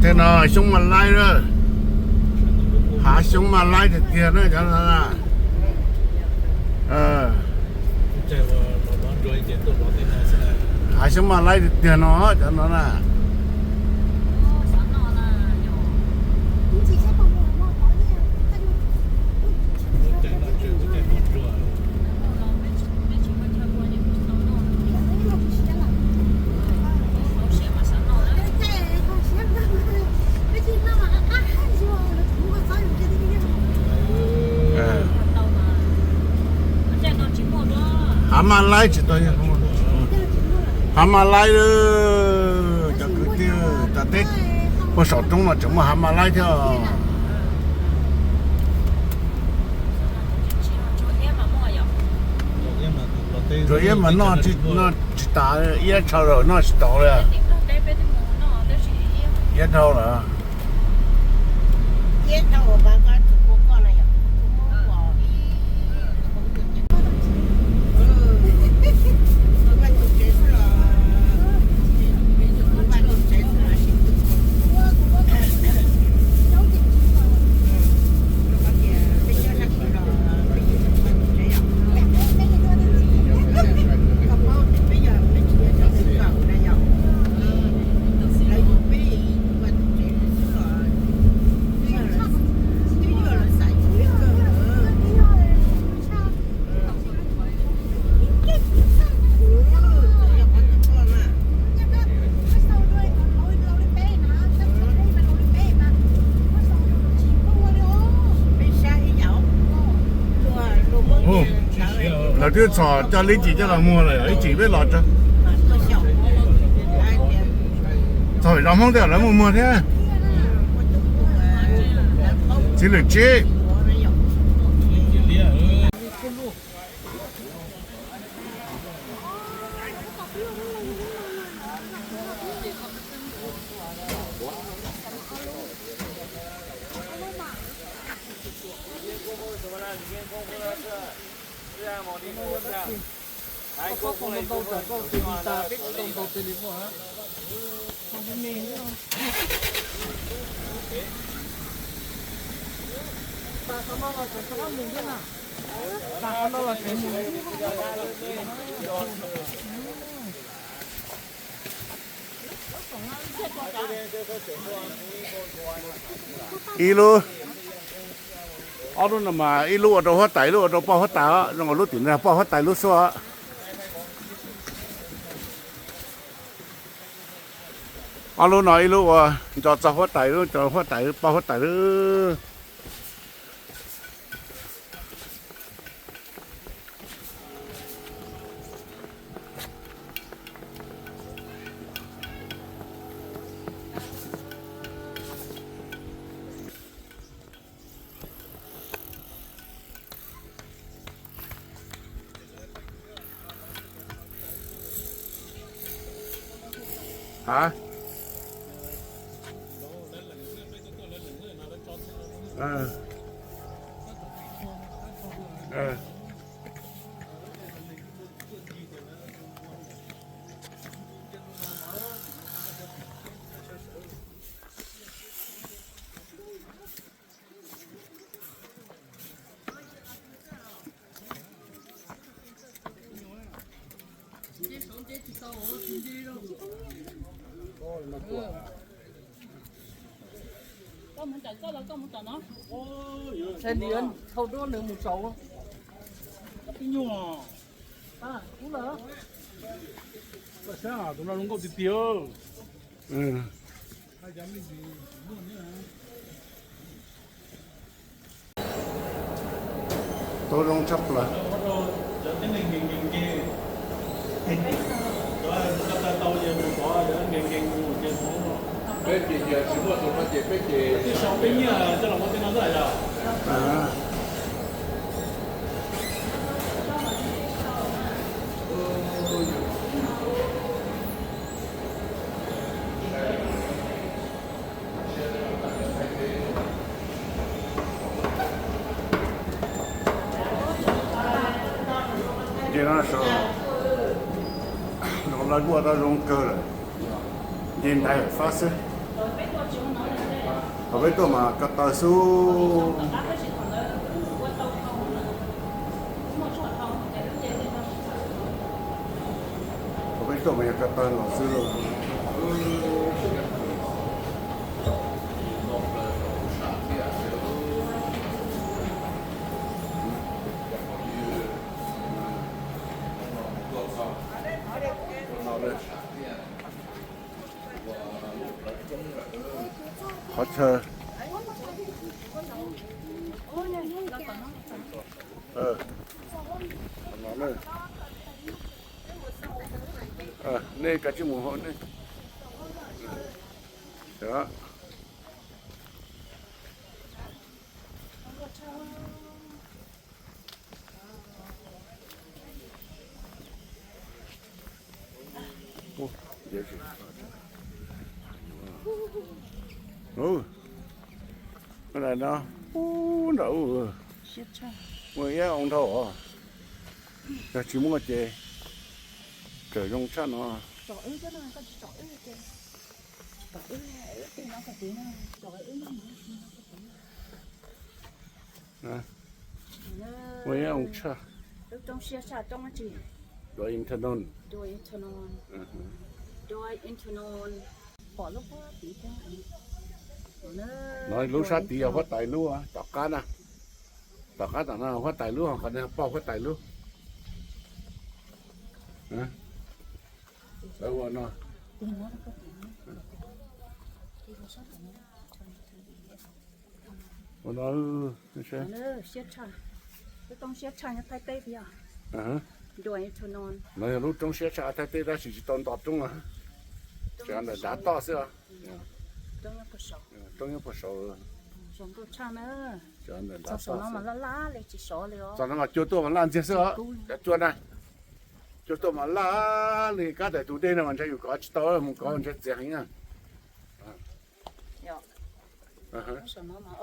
Tej no xyoob maj laib lawm, hav xyoob maj laib tiag tiag na cov no na. Hav xyoob maj laib tiag tiag no cov no na. Hav maj laib tsis tau, hav maj laib, cov kwv tij, cov teb puag saum roob no tseem muaj hav maj laib thiab. Tsuas iab mas noj, noj tsis tas, iab tshau lawm noj tsis taus li. Iab dhau lawm. Lawv twb txhom coj li ib cim coj los muag lawm, ib cim peb los tso. Txog vim zos Hmoob tej lawv muaj muag thiab. Txiv lwm tsib. Ib lub, ob lub no mas ib lub ua rau huab tais, ib lub ua rau poj huab tais os, zoo nkaus lub tim no poj huab tais lub xwb os. Ob lub no ib lub ua nco txog huab tais, ib lub nco huab tais, poj huab tais lub. Hab. Ntshai nws thau duab nws mus tsaus. Kub lawm. Tus no zoo nkauj tiag tiag. Tau zoo tshaj plaws. Peb ces yog tsis muaj tus no ces peb ces Nce no saum no lawv kuj ua tau zoo kawg lawm. Nce ntais fab xwb. Thaum peb tuaj mas ko taw xwb. Thaum peb tuaj mas yog ko taw los xwb. Qhov chaw. Nej kav tsij mus hauv ne. Ub, no, ub, nram ub, muaj ib oo dhau os. Yog tsis muaj ces tseem zoo tshaj no. Ua ib oo tshaj. Lub roob siab tshaj roob dab tsi? Dua Ithel Noon. Dua Ithel Noon. Dua Ithel Noon. Pom lub puag tid thiab. No lub sab tid yog huab tais lub, tom qab na. Tom qab tom no huab tais lub, qhov no pog huab tais lub. Lawv ua no. Ua no, siab tshaj, lub roob siab tshaj nyob Thaib teb tiag. Dua Ithel Noon. No yog lub roob siab tshaj Thaib teb tab sis tsis tau nto roob, tseem ntawm nrad toj xwb. Roob nyob puag saud. Zoo nkauj tshaj na. Txog saum no mas laj laj li tsis sov li os. Txog no mas cua tuaj mas laj ntxiag xwb os. Cov cua na, cua tuaj mas laj li kab daim tus dej no mas ntshe yus kov tsis tau, mus kov ntshe txias heev na. Saum no mas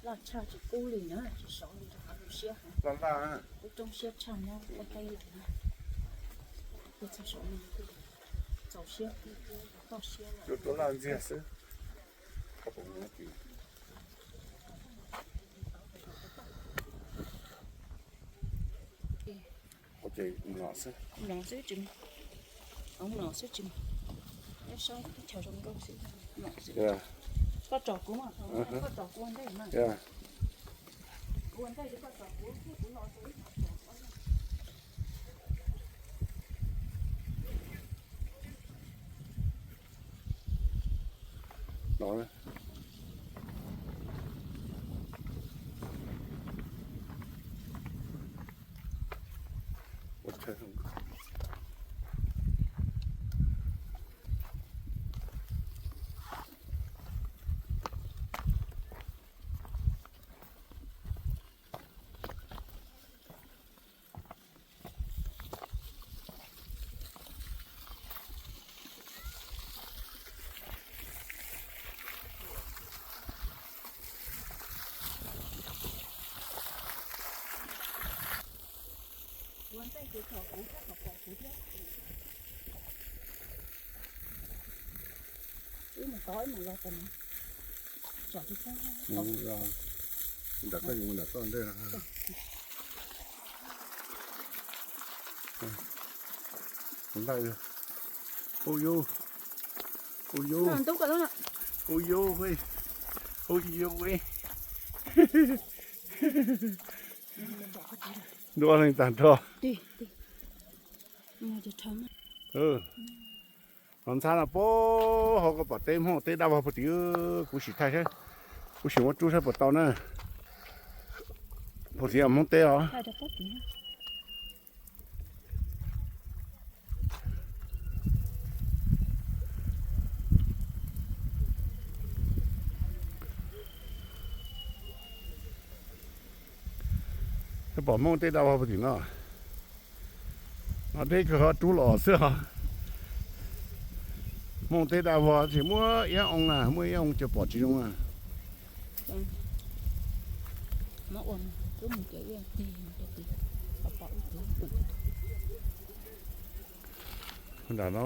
laj tshaj tsis kub li na, tsis sov li rau qhov lub siab. Laj laj. Lub roob siab tshaj nyob Thaib teb lawm na. Tuaj txog saum no txaus siab, toj siab lawm. Cua tuaj laj ntxiag xwb. Ces mlom xwb, mlom xwb tsis, mlom xwb tsis, saib teb chaws zoo nkauj xwb, mlom xwb. Koj tsom kuv, koj tsom kuv ua ntej mas. Kuv ua ntej, koj tsom kuv, kuv los rau ib qho tsom. Ua ntej ces tsom kuv thiab, kom pom kuv thiab. Wb mus tod, wb mus los tom no. Tsom tsis tau. Nram koj yuav mus nram koj ntej. Ub yus, ub yus, ub yus, ub yus. Ntua leej tag nrho. No ntxhab no puag hauv koj pom teb Hmoob teb dab vog puag tim, kuv sim thaij saib, kuv sim muab rub saib puas tau na. Puag tim Hmoob teb os. Pom Hmoob teb dab vog puag tim no. No deb kawg, ho rub los xwb os. Hmoob teb dab vog tsis muaj iab oo na, muaj iab oo ces pom tsis zoo na. Nram no.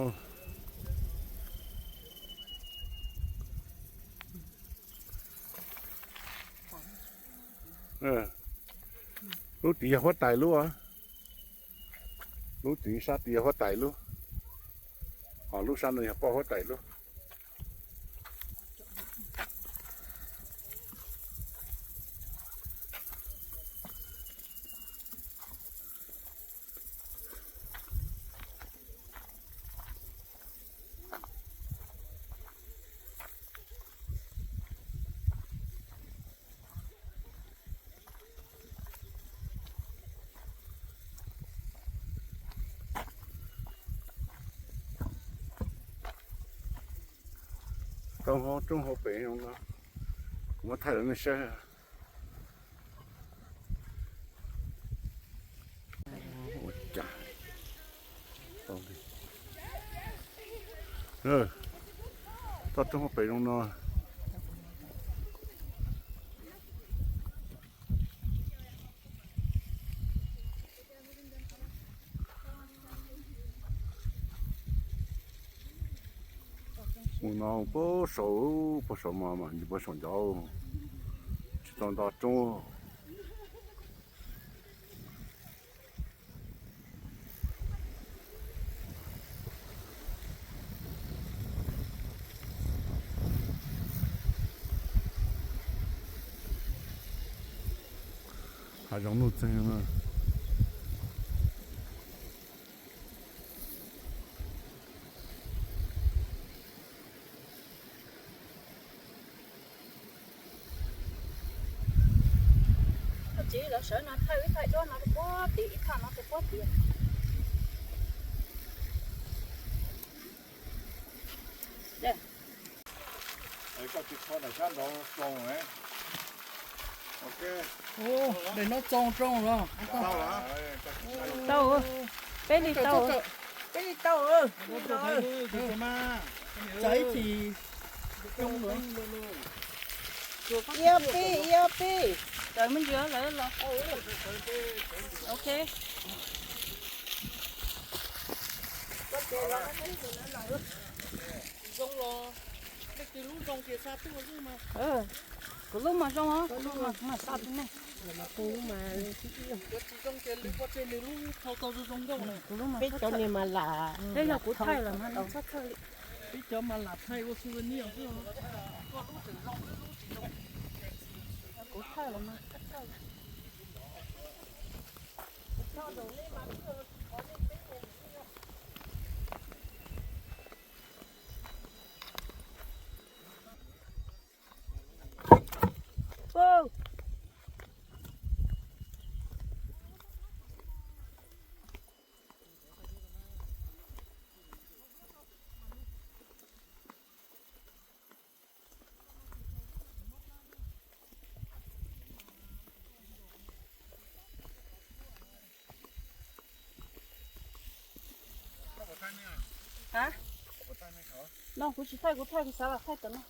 Lub tid yog huab tais lub, lub tid sab tid yog huab tais lub, ho lub sab no yog poj huab tais lub. Tau hauv roob hauv pem no, kuv muab thaij rau nej saib. Ua cas toj roob hauv pem zoo no. Mus no puag saum, puag saum mas, puag saum ncov, tsis tau nto roob. Hav zoov nuj txeeg na. Tsis, lawv sawv no thawj ib thaj duab no rau puag tid, ib thaj no rau puag tid. Koj tsis kho daim sab nraud tsoos. Daim no tsoos rau los? Tau, peb li tau, peb li tau. Txawm ib chim coob lawm. Ib ob pib, ib ob pib. Txawm me ntsis lawm los. Ok. Zoo los, leej twg lub zoo ces xa tuaj xwb mas. Kuv lub mas zoo os, kuv lub mas xa tuaj nej. Kuv lub mas, kuv tsis zoo ces lwm pov tseg nws lub thau tau zoo zoo nkauj na. Kuv lub mas, peb cov niag mas lam, peb yog kuv thaij los mas txhob txhawj li. Peb cov mas lam thaij ua souvenir xwb. Kuv thaij los mas txhob txhawj li. No kuv tsis thaij, kuv thaij, kuv xav los thaij tom no.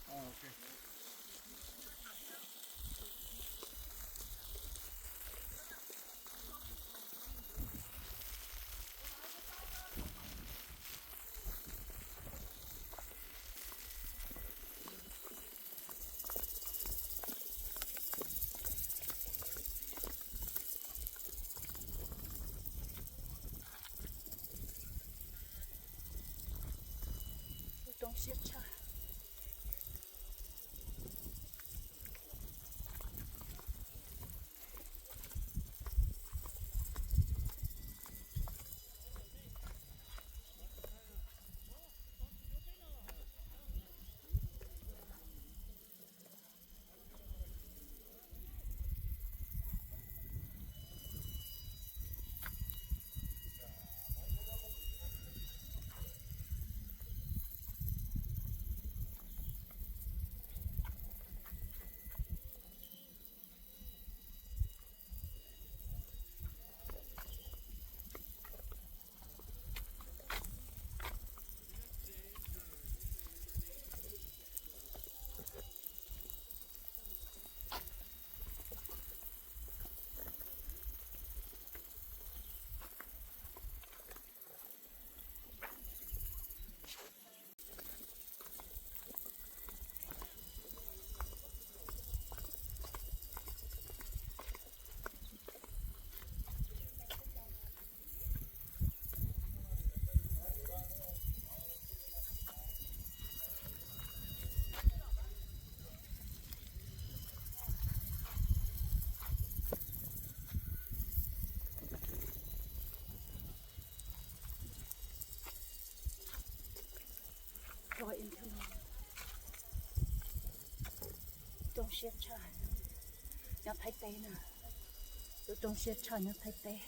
Roob siab tshaj. Siab tshaj nyob Thaib teb na. Tus roog siab tshaj nyob Thaib teb.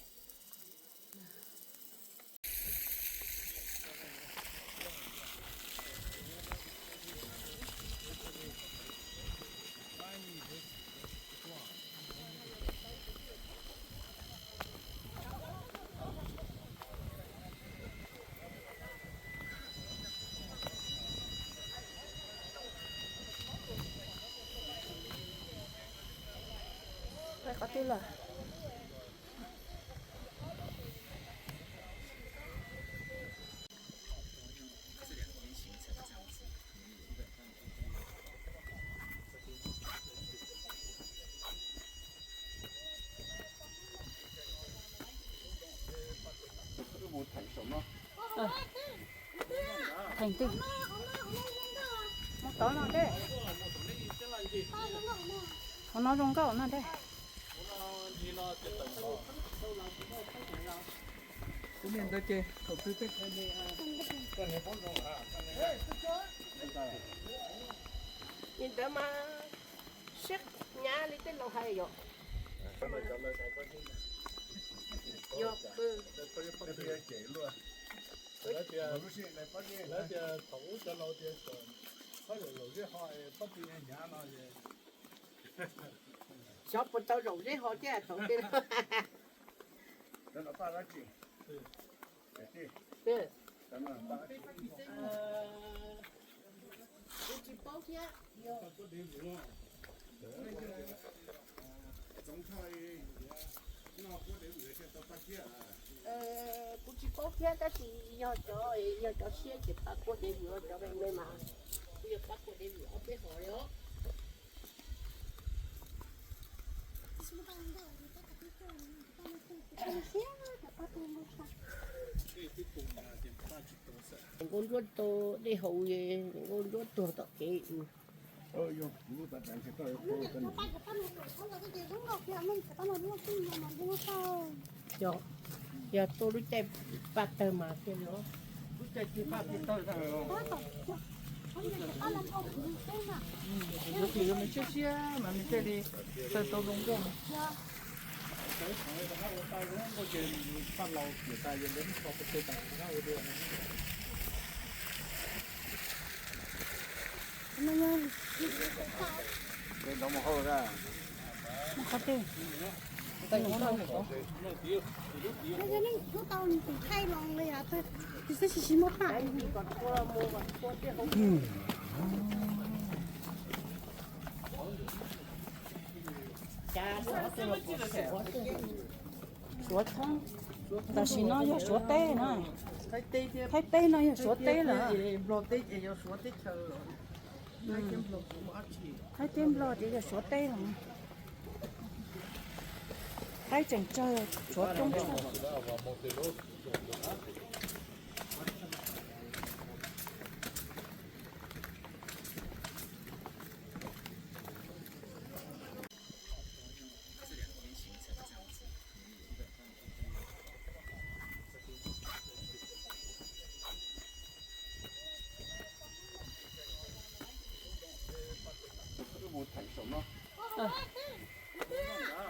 Qhov twg lawm? Theem twg? Mus tod no deb. Hauv no zoo nkauj no deb. Tus niam ntawd ces thaum twg tej niam ntawd mas siab nyab li tej laus hais yom. Yog, lawv tias thaum ub cov laus tias kom pab laus zeb ho, pab tw hnyav no, xyov puas tau zaum zeb ho thiab thaum tej. Kuv tsis paub thiab. Kuv tsis paub thiab, tab sis yog cov, yog cov siab ces pab kuaj dev vwm, cov me me mas kuj yog pab kuaj dev vwm ob peb hov li os. Nkauj ntsuab tau dej haus, nkauj ntsuab tuag tom kev. Yog tuaj lub caij paj tawg mas thiaj li, lub caij tsis paj tsis tawg. Yuav tsum yog me siab siab mas nws thiaj li tawg tau zoo nkauj. Qhov twg? Hnub tau tus thaij los li, tus xib sis muab pam. Suav thoob, tam sim no yog Suav teb na. Thaib teb no yog Suav teb lawm. Thaib teb Nplog ces yog Suav teb lawm. Thaib tseem tsawg, Suav coob tshaj.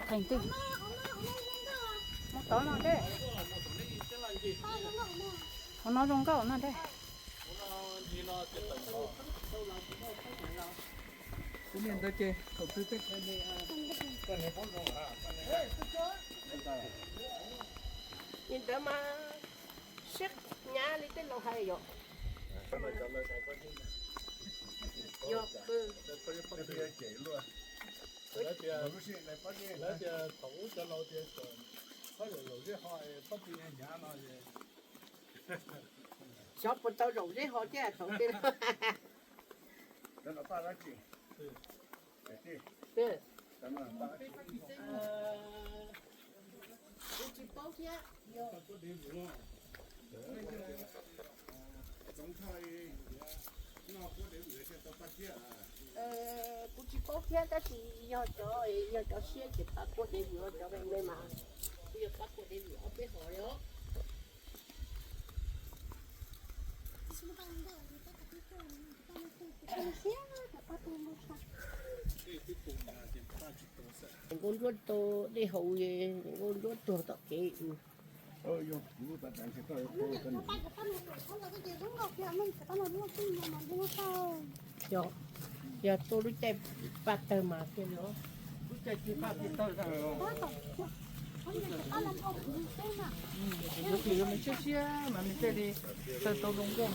Theem twg? Mus tod no deb. Hauv no zoo nkauj no deb. Tus niam ntawd ces thaum twg tej niam ntawd mas siab nyab li tej laus hais yom. Yog, lawv tias thaum ub cov laus tias kom pab laus zeb ho, pab tw hnyav no, xyov puas tau zaum zeb ho thiab thaum tej. Kuv tsis paub thiab. Kuv tsis paub thiab, tab sis yog cov, yog cov siab ces pab kuaj dev vwm, cov me me mas kuj yog pab kuaj dev vwm ob peb hov li os. Siab pab kuaj. Ua nruab tau dej haus, ua nruab tuag tom kev. Yog, yog tuaj lub caij paj tawg mas thiaj li. Lub caij tsis paj tsis tawg. Yuav tsum yog me siab siab mas me thiaj li tawg tau zoo nkauj.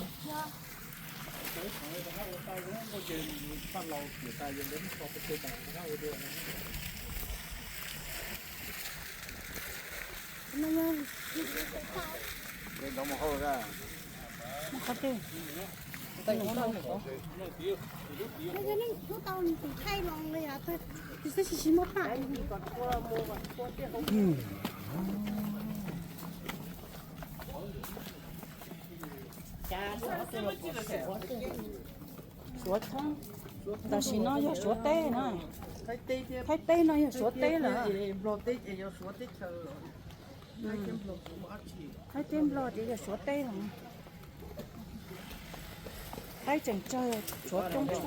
Suav thoob, tam sim no yog Suav teb na. Thaib teb no yog Suav teb lawm. Thaib teb Nplog ces yog Suav teb lawm. Thaib tseem tsawg, Suav coob tshaj.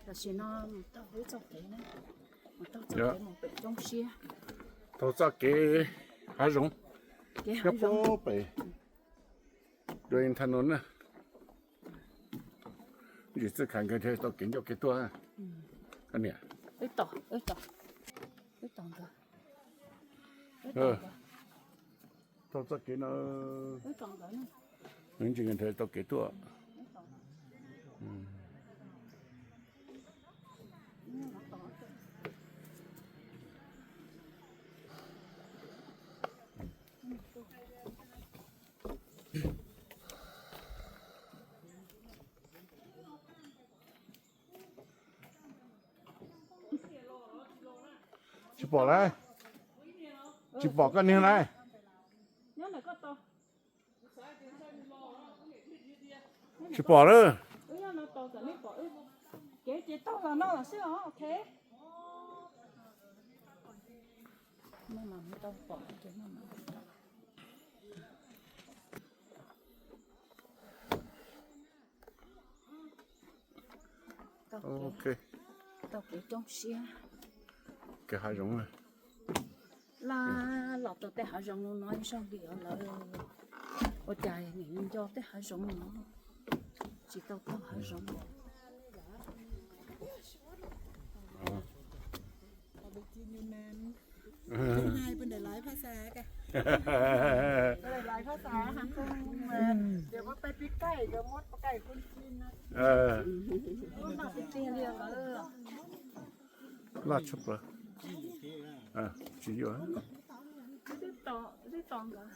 Tam sim no mus taug wb txoj kev na, mus taug txoj kev mus pem roob siab. Taug txoj kev hav zoov, kev hav zoov pem dua ntha no na. Ntsis txij kha nkawd nrhiav tau kev ncauj kev tuaj. Koj niam, wb tos, wb tos nkawd. Taug txoj kev no, ntsis nkawd nrhiav tau kev tuaj. Tsis pom lawm, tsis pom koj niag lawm. Tsis pom lawm. Kev ces taug los no los xwb os, ok. Ok. Taug kev coob siab. Kev hav zoov. Laj los tau tej hav zoov no zog li os lawm. Ua cas nim nco tej hav zoov no tsis tau taug hav zoov. Thứ hai bên này nói phá xa kìa. Bên này nói phá xa hàng không mà. Giờ có tay pít cày, giờ mốt có cày con chim nữa. Mốt mà cái tiền liền đó. Laj tshaj plaws. Tsis yuav. Twb to, twb to nkawd.